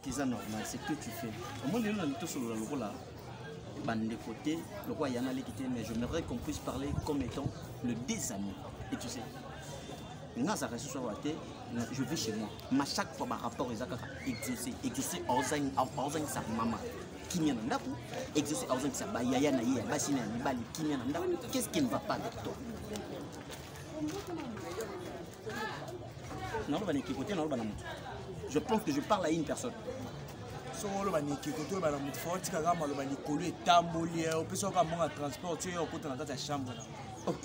Eza normal ce que tu fais. Omoni lelo na tosolola lokola bandeko te, lokola yana leki te, mais j'aimerais qu'on puisse parler comme étant le des amis. Et tu sais, nga azalaka lisusu awa te, je vis chez moi. Mais chaque fois ba rapport eza kaka exaucé, exaucé ozangisa mama kimia na ndako, exaucé ozangisa bayaya na ye ya basi na ya mibali kimia na ndako. Qu'est-ce qui ne va pas avec toi? Naloba na ekeko te, naloba na moto. Je pense que je parle à une personne. Soki oloba na ekeko to oloba na moto, fo otika kaka maloba likolo etamboli, opesi kaka mbongo ya transport ti oyo okota na kati ya chambre na. Oh.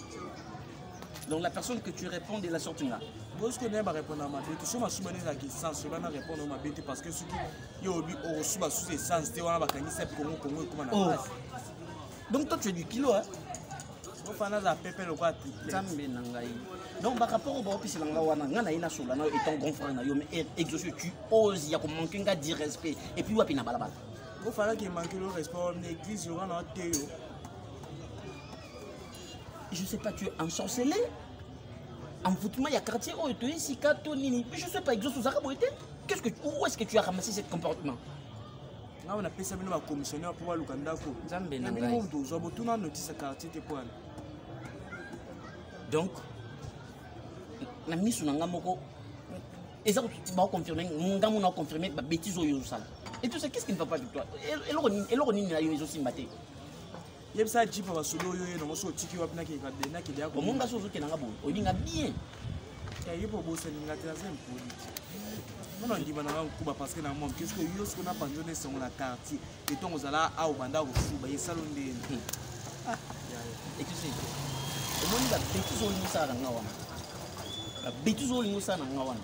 Donc la personne que tu réponds de la sorte nga. Bosco naye barépondre mabe te, so masuba nde ezalaka essence oyo bana répondre mabe te, parce que soki yo obi okosuba susu essence te, wana bakangisi Kongo, Kongo ekoma na pasi. Donc toi tu es du kilo, hein? Ofana aza pepe lokola triplet. Nzambe na ngai. Donc par rapport au baopesi na ngai wana, ngai na ye nasola na yo étant grand frère na yo, mais exaucé, tu oses ya komanke nga du respect et puis wapi na balabala. Ofalaki emanke le respect na église wana te yo. Je sais pas, tu es ensorcelé? Envoûtement ya quartier oyo toyesika to nini? Je sais pas, exaucé ozalaka boye te? Qu'est-ce que, où est-ce que tu as ramassé ce comportement? Nga napesa bino bacommissionnaire mpo baluka ndako. Nzambe na ngai. Moto ozwa botuna notice ya quartier te mpo wana. Donc na miso na nga moko eza baoconfirme nga mona oconfirme babétise oyo ozosala. Et tout ça, qu'est-ce qui ne va pas avec toi? Eloko nini na yo ezosimba te? Yebisa jipe basolo oyo ye nango so otiki wapi nakende ya omonga so ozokenda nga boye oyebi nga bien. Ye mpo obosani nga te, naza impoli mpona ndima na nga nkuba, parce que na mwa moke soki yo soki napanzi na esengo na quartier etongo ozala awa obanda kosuba esalo ndeni. Et tu sais, omoni babétise oyo olingi osala na nga wana, babétise oyo olingi osala na nga wana,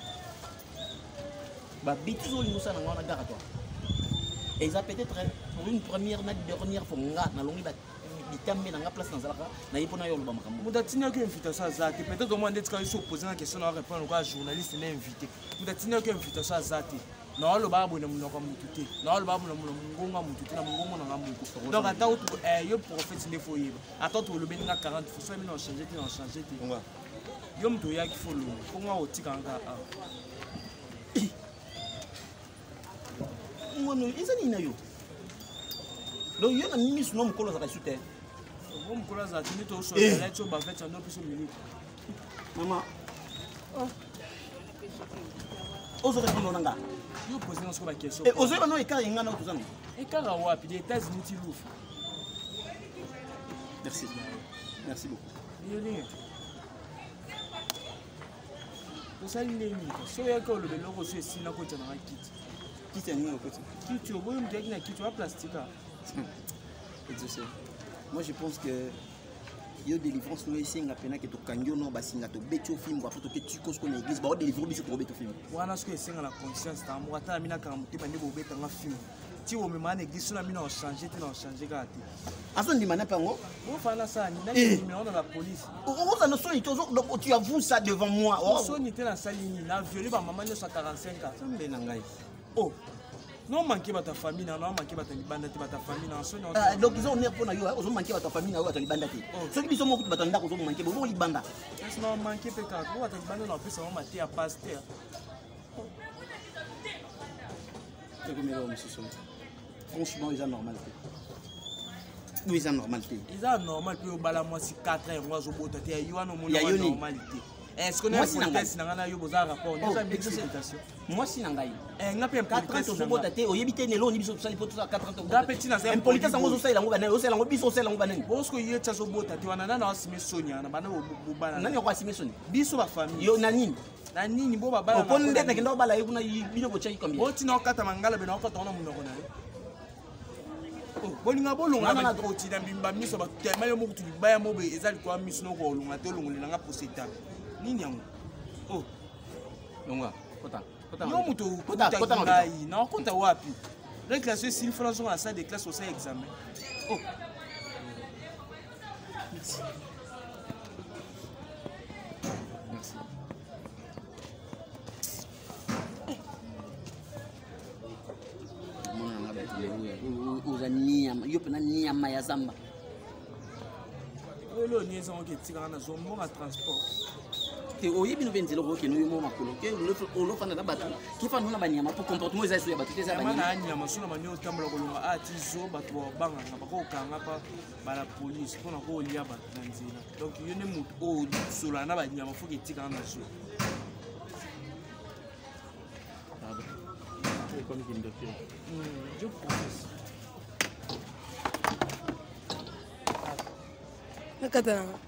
babétise oyo olingi osala na nga wana, gare à toi. Eza peut-être pour une première na dernière fois nga nalongi bitambe na nga place nazalaka naye mpona yo oloba makambo. Moto atindaki invitation aza te. Peut-être omwa nde tika yo so opose na question na répondre lokola journaliste na invité. Moto atindaki invitation aza te. Naolobaka boye na monoko ya motu te, naolobaka boye na mongongo ya motu te, na mongongo na nga moko. Donc ata yo prophète nde fo oyeba, ata tolobeli nga 40 fois, soki na change te, na change te. Yo moto oyaki fo longo mpo nga otikanga kaka awa. Mwana eza nini na yo? Donc yo na miso no mokolo azalaka esu te. Bo mokolo azalaka te nde tosola ti obavete ando biso minute. Mama ozo répondre na nga. Yo pose nga soko baquestion. Ozoyeba no écart yenga na toza no. Écart ya wapi? De États-Unis ti Lufu. Merci, merci beaucoup. Yo ndenge osali ndenge nini? So oyaki oloba eloko so esila kotya nanga kiti. Kiti ya nini okoti? Kiti oboyi, moto oyaki na kiti oya plastique. Exaucé, moi je pense que yo délivrance no esenga mpena ke tokangi yo no basinga, tobeti yo fimbo, apres toke tiko siko na église baodélivre biso, tokobeta fimbo. Wana soki esenga na conscience ta moko, ata na mina kanga motema nde bobetanga fimbo ti bomema na église, so na mina ochange te, na ochange kaka te. Azondima na mpe yango. Bofana nasala nini? Nani na la police? Oza na soni te? Donc tu avoues ça devant moi? Soni te, nasali nini? Na viole bamama nyonso ya 45 ans? Nzambe na ngai. Oh non, manke bato ya famille na, na manke bato ya libanda te, bato ya famille na soni. Donc eza honneur mpo na yo ozomanke bato ya famille na yo, bato ya libanda te. Soki biso moko bato ya ndako ozomanke bobo libanda. Kasi na manke mpe kaka po bato ya libanda na opesa bango mate ya paster. Ekomela mosusu, franchement eza normal te, oyo eza normal te. Eza normal mpe obala mwasi 4 yango azobota te, ya yo wana omoni Ya yo nini? normal te. Est-ce que Mwasi na ngai. na ngai na yo boza rapport? Oh, Eza exaucé. invitation. Mwasi na ngai. Nga mpe 4 ans impolitesse na tozobota nga. te, oyebi te lelo oni biso tosali mpo tosala 4 ans. Nga mpe ntina aza Impolitesse yango impoli. ozosalela yango banani? Osalela yango biso, osalela yango banani? Bosco ye ti azobota te wana, nani asime soni wana bana bobala? Nani yako asime soni? Biso bafamille. Yo na nini? Na nini bo babala? Mpo nde nakenda kobala ye kuna, bino botiaki combien? Botina okata mangala be na okata wana monoko na yo. Oh, bolinga bolonga Nga na- otina mbimba miso batema yo mokutu libaya mobe eza likolo ya miso noko olonga te, olongolela nga poseta nini yango? Oh. Longa kota, kota. Yo moto Kota, okutaki kota. ngai na okota wapi? Récréation esili, fona zonga na salle de classe osala examen. Oh. Merci. Merci. Mona nga bato lelo oza niama, yo mpena niama ya zamba. Oyo ni ezango ke etikaka na zwa mbongo ya transport. Te oyebi no mpe nzela okokende oyo mo makolo ke olofanda na bato kefanda na banyama mpo comportement eza esu ya bato te eza banyama na nyama so na bani otambola kolonga ati zo bato babangaka bakokanga pa bala police mpo na kolia bato na nzela. Donc yo nde moto oyo osolola na banyama foki etikaka na zo. Pardon. Ekomi kindoki. Je professe. Nakata nanga.